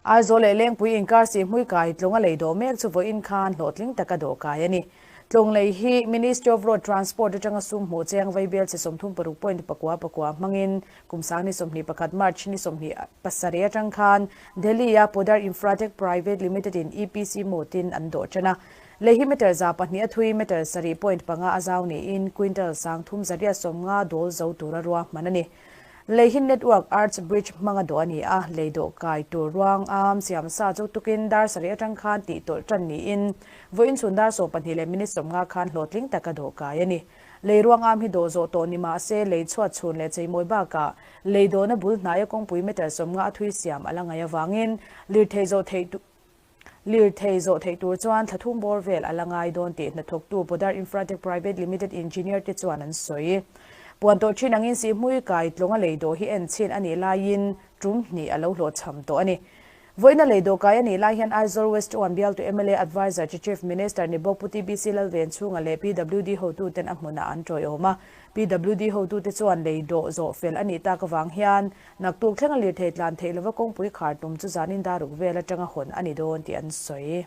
Aizawl leh Lengpui inkar Sihhmui kai tlawng a lei dawh mek chu vawiin khan hlawhtling taka dawh kai a ni. Tlawng lei hi Ministry of Road Transport atanga sum hmuh cheng vaibel chi 36 point pakua pakua hmangin kum sang ni 21 March ni 27 atang khan Delhi-a Podar Infratech Private Limited in EPC mode-in an dawh tan a. Lei hi meter 200 a thui, meter sarih point panga a zau niin quintal 3350 dawl zo tura ruahman a ni. Lei hi Network Arch Bridge hmanga dawh a ni a, lei dawh kai tur ruang am siam sa chu tukin dar sarih atang khan tih tawlh tan niin vawiin chhun dar 12 leh minute 50 khan hlawhtling taka dawh kai a ni. Lei ruang am hi dawh zawh tawh ni mah se lei chhuat chhun leh cheimawi bakah lei dawhna bul hnaia kawngpui meter 50 a thui siam a la ngaih avangin lirthei zawh theih Lirthei zawh theih tur chuan thla thum bawr vel a la ngai dawn tih hnathawktu Podar Infratech Private Limited engineer te chuan an sawi. Puan tawh thin angin Sihhmui kai tlawnga lei dawh hi en chhin a nih laiin tum hnih a lo hlawhchham tawh a ni. Vawiina lei dawh kai a nih lai hian Aizawl West One bialtu mla Adviser chi Chief Minister ni bawk Pu TBC Lalvenchhunga leh PWD hotuten a hmunah an tawiawm a. PWD hotute chuan lei dawh zawh fel a nih tak avang hian Naktuk thlenga lirthei tlan theih lova kawngpui khar tum chu zanin daruk vel atanga hawn a ni dawn tih an sawi.